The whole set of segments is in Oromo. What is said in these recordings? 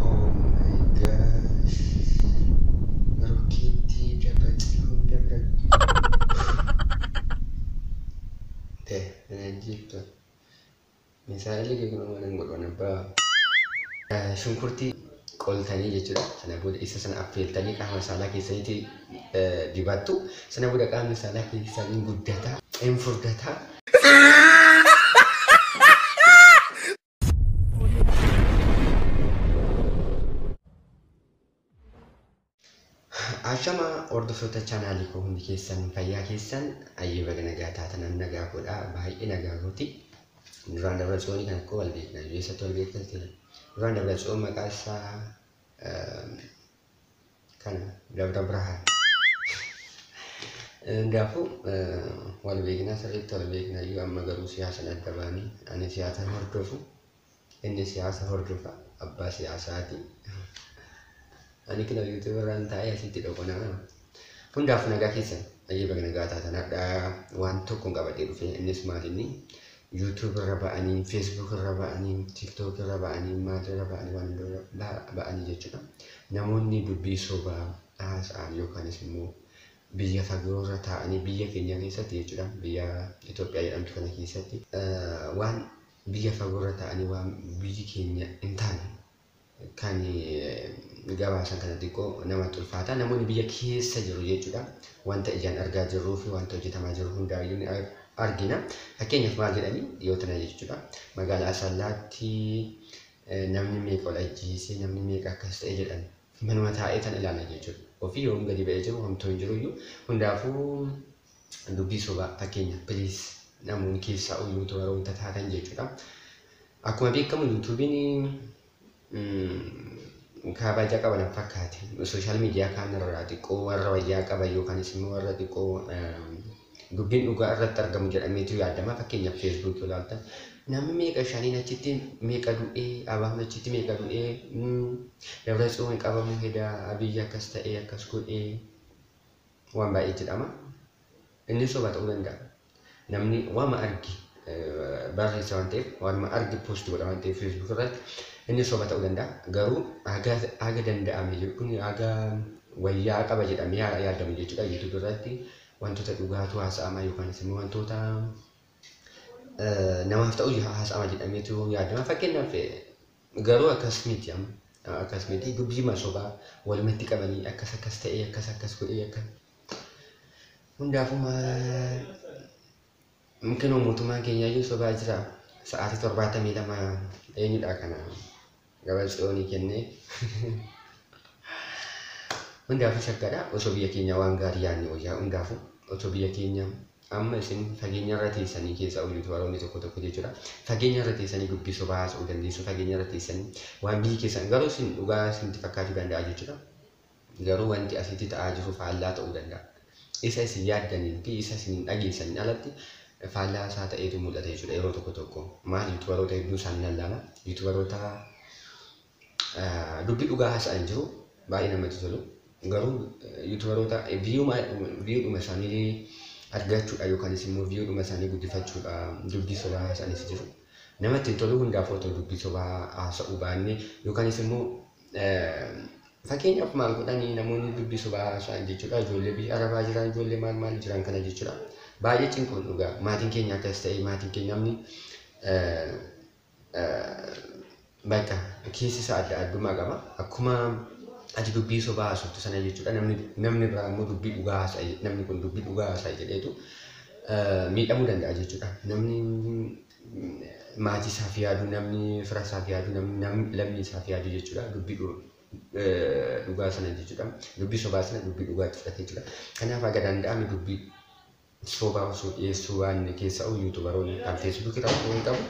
Oh my gosh. Rokeetii dabalatee dabalatu. Ta'e, ajjeefta. Misaa'elli kee kun waan hin godhan abbaa. Shunkurtii qoltanii jechuudha. Sana booda isa sana affeeltanii qaama saalaa keessanitti dibattu. Sana booda qaamni saalaa keessanii guddata, hin furdata. Ashama, hordoftoota chaanaalii koo hundi keessan, fayyaa keessan? Ayyee, baga nagaa taatan. Nagaa godhaa, baay'ee nagaa gooti. Duraan Dabra Tsoonii kan akka wal beekna, eessatti wal beekna ta'e? Duraan Dabra Tsoon maqaa isaa kana Dabra Birhaan. Hundaafuu wal beeknaa, sirriitti wal beekna iyyuu. Amma garuu siyaasan adda baanii, ani siyaasa hordofu, inni siyaasa hordofa, abbaa siyaasaati. Ani kina YouTube irraan taa'ee asitti dhoqonaa. Hundaafuu nagaa keessan? Ayyee, baga nagaa taatan. Hadhaa waan tokko hin qabadhee dhufe. Innis maal? Inni YouTube irra ba'anii, Facebook irra ba'anii, TikTok irra ba'anii, maal irra ba'anii, waan irra ba'anii jechuudha. Namoonni dubbii sobaa haasa'an yookaanis immoo biyya fagoo irra taa'anii biyya keenya keessatti jechuudha, biyya Itoophiyaa jedhamtu kana keessatti waan biyya fagoo irra taa'anii waan biyyi keenya hin taane kan gabaasan kana xiqqoo namatti ulfaata. Namoonni biyya keessa jiru jechuudha. Wanta ijaan argaa jirruu fi wanta hojjetamaa jiru hundaayyuu ni argina. Fakkeenyaaf maal jedhanii dhiyoo tana jechuudha. Magaalaa Asallaatti namni meeqa ol ajjeesee, namni meeqa akkas ta'e jedhan. Manuma taa'ee tan ilaala jechuudha. Ofii yoom gadi ba'ee jiru, homtuu hin jiru iyyuu. Hundaafuu dubbii sobaa fakkeenya, please, namoonni keessaa YouTuberoota taatan jechuudha. Akkuma beekamu YouTubeiin kabaja qaba na fakkaate. Social media kaan irraa xiqqoo warra wayyaa qaban yookaanis immoo warra xiqqoo dubbiin dhugaa irratti argamu jedhameetu yaadama. Fakkeenyaaf Facebookii yoo ilaaltan, namni meeqa, shaniin achitti meeqa du'ee, abaabni achitti meeqa du'ee, Dabra Tsoon qabamuu hedaa, Abiyyi akkas ta'ee, akkas godhee, waan baay'ee jedhama. Inni soba ta'uu danda'a. Namni waama argi barreessa waan ta'eef, waanuma argi post godha waan ta'eef, Facebook irratti inni soba ta'uu danda'a. Garuu haga danda'ame jedhu kun haga wayyaa qaba jedhamee yaadamu jechuudha. YouTube irratti wantoota dhugaatu haasa'ama yookaanis immoo wantoota namaaf ta'u haasa'ama jedhameetu yaadama. Fakkeenyaaf garuu akkas miti amma. Akkas miti, dubbii sobaa walumatti qabanii akkas akkas ta'ee, akkas akkas godhee, akkas. Hundaafuu maal mumkinoo mootummaan keenya iyyuu sobaa jira. Sa'aatii 72 eenyudha kana Dabra Tsiyoonii kennee. Hundaafuu shaggadha. Osoo biyya keenya waan gaarii yaadne wayyaa. Hundaafuu osoo biyya keenya amma isin fageenya irra teessanii, keessa YouTuberoonni tokko tokko jechuudha. Fageenya irra teessanii dubbii sobaa haasa'uu dandeessu. Fageenya irra teessanii waan biyyi keessan garuu isin dhugaa isinitti fakkaachuu danda'a jechuudha. Garuu wanti asitti ta'aa jiru faallaa ta'uu danda'a. Isa isin yaaddanii fi isa isin hin dhageessaniin alatti faallaa isaa ta'eetu mul'ata jechuudha yeroo tokko tokko. Maal, YouTuberoota hedduu isaanii lallaala. YouTuberoota dubbii dhugaa haasa'an jiru, baay'ee namatti tolu. Garuu YouTuberoota viewdhuma isaanii argachuudha yookaanis immoo viewdhuma isaanii guddifachuudha dubbii sobaa haasa'anis jiru. Namatti hin tolu. Hundaafuu otoo dubbii sobaa haasa'uu baanne, yookaanis immoo fakkeenyaaf maal godhanii namoonni dubbii sobaa haasa'an jechuudha, ijoollee biyya arabaa jiran, ijoollee maal maal jiran kana jechuudha. Baay'ee cinquun dhugaa maatiin keenya akkas ta'e, maatiin keenya namni bakka keessi isaa adda addummaa qaba. Akkuma ati dubbii sobaa haasoftu sana jechuudha, namni biraa immoo dubbii dhugaa haasa'a, namni kun dubbii dhugaa haasa'a jedheetu miidhamuu danda'a jechuudha. Namni maatii isaaf yaadu, namni fira isaaf yaadu, namni lammii isaaf yaadu jechuudha, dubbii dhugaa sana jechuudha. Dubbii sobaa sana dubbii dhugaatti fudhate jechuudha. Kanaaf haga danda'ame dubbii sobaa osoo dhiyeessuu baanne, keessa YouTuberoonni kan Facebookii rakkoo hin qabu.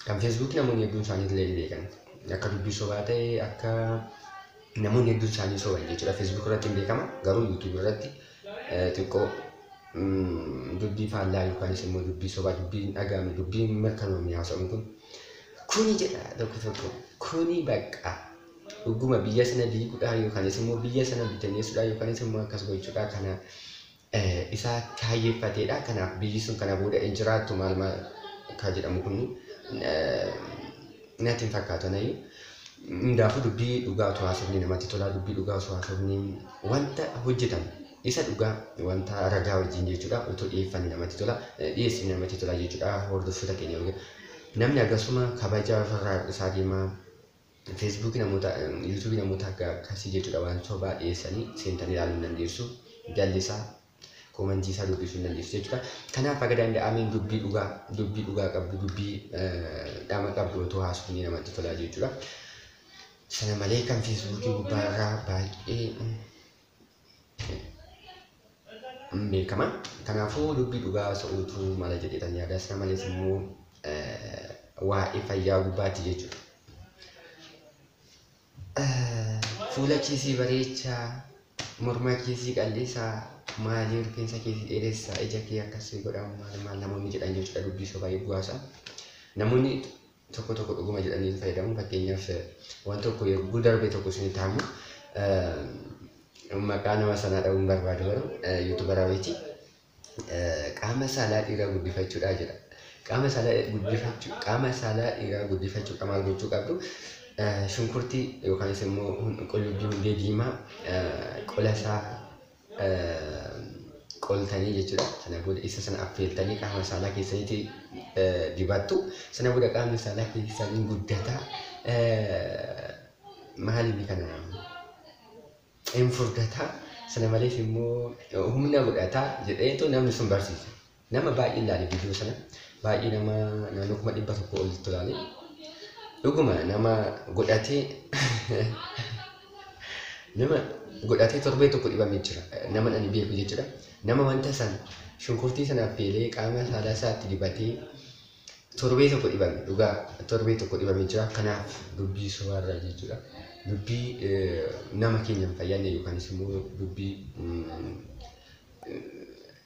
Kan Facebookii namoonni hedduun isaanii illee ni beekan. Akka dubbii sobaa ta'e, akka namoonni hedduun isaanii soban jechuudha. Facebook irratti hin beekama. Garuu YouTube irratti xiqqoo dubbii faallaa yookaanis immoo dubbii sobaa, dubbii hin dhaga'amne, dubbii hin mirkanoomne haasa'uun kun kuni jedha tokko tokko, kuni bakka dhuguma biyya sana diiguudhaa yookaanis immoo biyya sana bittinneessuudhaa yookaanis immoo akkas gochuudhaa kana Isa kaayyeeffateedha. Kanaaf biyyi sun kana booda hin jiraattu maal maal kan jedhamu kun natti hin fakkaatu nayyuu. Hundaafuu dubbii dhugaa otoo haasofni namatti tola. Dubbii dhugaa osoo haasofni, wanta hojjetamu isa dhugaa, wanta ragaa wajjin jechuudha, otoo dhiyeeffanne namatti tola, dhiyeessine namatti tola jechuudha hordoftoota keenya. Namni akkasuma kabaja ofirraa isaa deemaa. Feesbuukii namoota, yuutuubii namoota akka akkasii jechuudha, waan sobaa dhiyeessanii seentanii ilaaluu hin dandeessu. Jallisaa koomantii isaa dubbisuu hin dandeessu jechuudha. Kanaaf akka danda'ameen dubbii dhugaa, dubbii dhugaa qabdu, dubbii dhama qabdu otoo haasofni namatti tola jechuudha. Sana malee kan feesbuukii gubbaarraa baay'ee beekama. Kanaafuu dubbii dhugaa haasa'uutu mala jedheetan yaada. Sana malees immoo waa'ee fayyaa gubbaatti jechuudha. Fuula keessii bareechaa, morma keessii qal'isaa, maalii rifeensa keessii dheeressaa, ija kee akkasii godhamu maal maal namoonni jedhan jechuudha, dubbii sobaa eeguu haasa'a. Namoonni tokko tokko dhuguma jedhanii fayyadamu. Fakkeenyaaf waan tokko yeroo darbe tokko isinitti himu, maqaa nama sanaa dha'uun barbaadu garuu yuutuubaraa wayiiti. Qaama saalaa dhiiraa guddifachuudhaa jedha. Qaama saalaa guddifachuu, qaama saalaa dhiiraa guddifachuu maal gochuu qabdu? Shunkurtii yookaanis immoo qullubbii hundee diimaa qola isaa qoltanii jechuudha. Sana booda isa sana affeeltanii qaama saalaa keessanitti dibattu. Sana booda qaamni saalaa keessanii guddataa. Maal inni kana hin furdataa. Sana malees immoo humna godhataa jedheetu namni sun barsiisa. Nama baay'ee ilaale viidiyoo sana. Baay'ee nama naannoo 100,000 olitti ilaale. Dhuguma nama godhatee torbee tokko dhibamee jira. Nama ani beeku jechuudha. Nama wanta san shunkurtii sana affeelee qaama saalaa isaatti dibatee torbee tokko dhibame, dhugaa torbee tokko dhibamee jira. Kanaaf dubbii sobaarraa jechuudha. Dubbii nama keenya hin fayyadne yookaanis immoo dubbii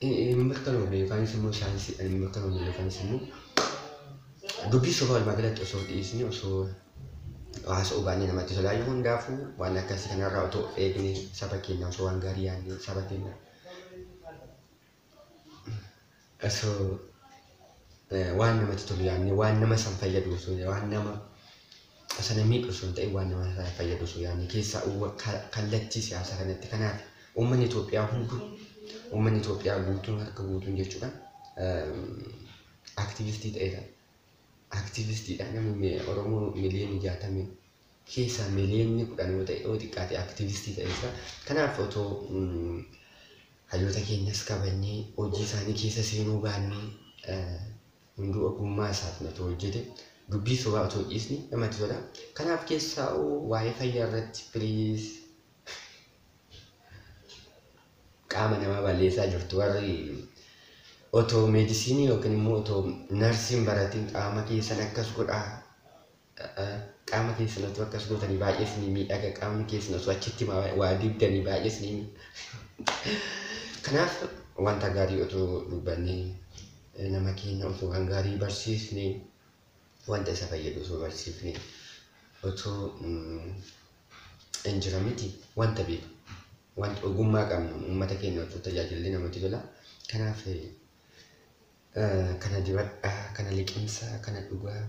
hin mirkanoofne yookaanis immoo saayinsiidhaan hin mirkanoofne yookaanis immoo dubbii sobaa walumaa galatti osoo dhiisne, osoo haasa'uu baannee namatti tola. Yoo hundaafuu waan akkasii kanarraa otoo of eegne, saba keenya osoo waan gaarii yaadne, saba keenya osoo waan namatti tolu yaadne, waan nama san fayyadu osoo, waan nama sana miidhu osoo hin ta'in waan nama sana fayyadu osoo yaadne, keessaa kallattii siyaasaa kanatti. Kanaaf uummanni Itoophiyaa hunduu, uummanni Itoophiyaa guutuun, harka guutuun jechuudha, aktivistii ta'eera. Aktivistiidha. Namni Oromoo miliyoona 60 keessaa miliyoonni 10 yoo ta'e yoo xiqqaate aktivistii ta'eera. Kanaaf otoo hayyoota keenyas kabajnee, hojii isaanii keessa seenuu baannee, hunduu ogummaa isaatiin otoo hojjete, dubbii sobaa otoo dhiisne namatti tola. Kanaaf keessaa waa'ee fayyaa irratti please, qaama namaa balleessaa jirtu warri otoo meedisinii yookiin immoo otoo narsiin baratiin qaama keessan akkas godhaa, qaama keessan otoo akkas gootanii baay'ee isinii miidhaga, qaamni keessan osoo achitti waa dibdanii baay'ee isinii. Kanaaf wanta gaarii otoo dubbannee, nama keenya osoo waan gaarii barsiisnee, wanta isa fayyadu osoo barsiifnee, otoo hin jira miti, wanta beeku, wanta ogummaa qabnu uummata keenya otoo tajaajillee namatti tola. Kanaaf kana dibadhaa, kana liqimsaa, kana dhugaa,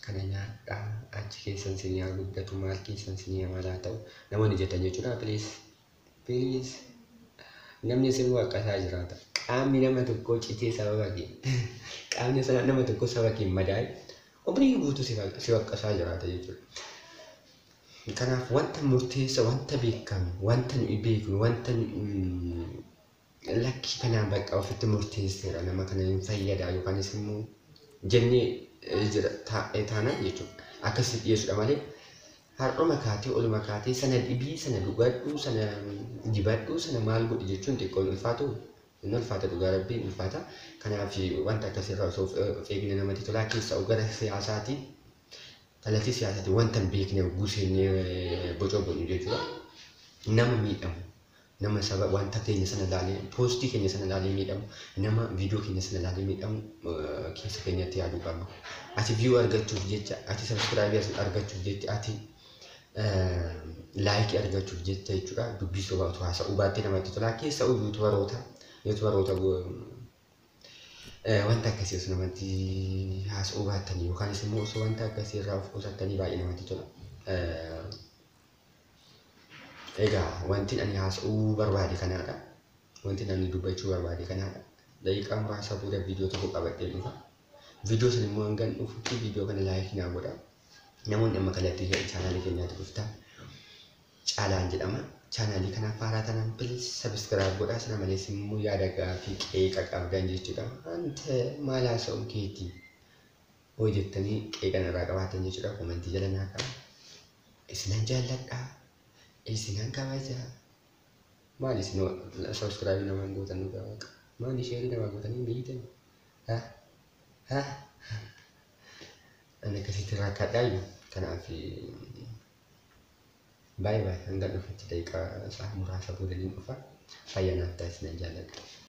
kana nyaadhaa, achi keessan isinii haa guddatu, maal keessan isinii maal haa ta'u namoonni jettan jechuudha. Please, please, namni isin waqqasaa jiraata. Qaamni nama tokkoo citee sababa kee, qaamni nama tokkoo saba kee madaa'e umrii guutuu si waqqasaa jiraata jechuudha. Kanaaf wanta murteessa, wanta beekamu, wanta nuyi beeknu, wanta lakkii kanaan bakka ofitti murteesseera, nama kana hin fayyada yookaanis immoo jennee jira taanaan jechuudha. Akkasitti dhiyeessudha malee har'uma kaatee oluma kaatee sana dhibii, sana dhugadhuu, sana dibadhuu, sana maal godhi jechuun xiqqoon ulfaatu, hin ulfaata, dhugaa rabbii hin ulfaata. Kanaaf wanta akkasirraa osoo of eegne namatti tolaa. Keessaa gara siyaasaatiin, kallattii siyaasaatiin wanta hin beekne guuseennee bocoo bonyu jechuudha. Nama miidhamu, nama saba wanta keenya sana ilaalee, poostii keenya sana ilaalee miidhamu, nama viidiyoo keenya sana ilaalee miidhamu keessa keenyatti yaaduu qabna. Ati view argachuuf jecha, ati subscribe argachuuf jecha, ati like argachuuf jecha jechuudha. Dubbii sobaa otoo haasa'uu baattee namatti tolaa. Keessa yuutubaroota Yuutubaroota wanta akkasii osoo namatti haasa'uu baattanii yookaanis immoo osoo wanta akkasii irraa of qusattanii baay'ee namatti tola. Egaa wanti ani haasa'uu barbaade kanaadha. Wanti ani dubbachuu barbaade kanaadha. Daqiiqaa muraasa booda viidiyoo tokko qabadhee dhufa. Viidiyoo sana immoo hangan dhufutti viidiyoo kana like naa godha. Namoonni amma kallattii chaanaalii keenyaatti dhuftan, Caalaan jedhama. Chaanaalii kanaaf haaraa taanaan please subscribe godhaa. Sana malees immoo yaada gaaffii qeeqa qabdan jechuudha. Wanta maal haasa'uu keetii hojjettanii qeeqan irraa qabaatan jechuudha. Comment jala naa ka'a. Isinan jaalladha. Isinan kabajaa. Maal isin subscribe namaan gootan nu waaqa? Maali share namaa gootanii miitan? Ha? Ha? Ani akkasitti rakkadhaayu. Kanaaf baay'ee baay'ee hanga dhufutti daqiiqaa isaa muraasa booda ni dhufa. Fayyaa naaf ta'a, isinan jaalladha.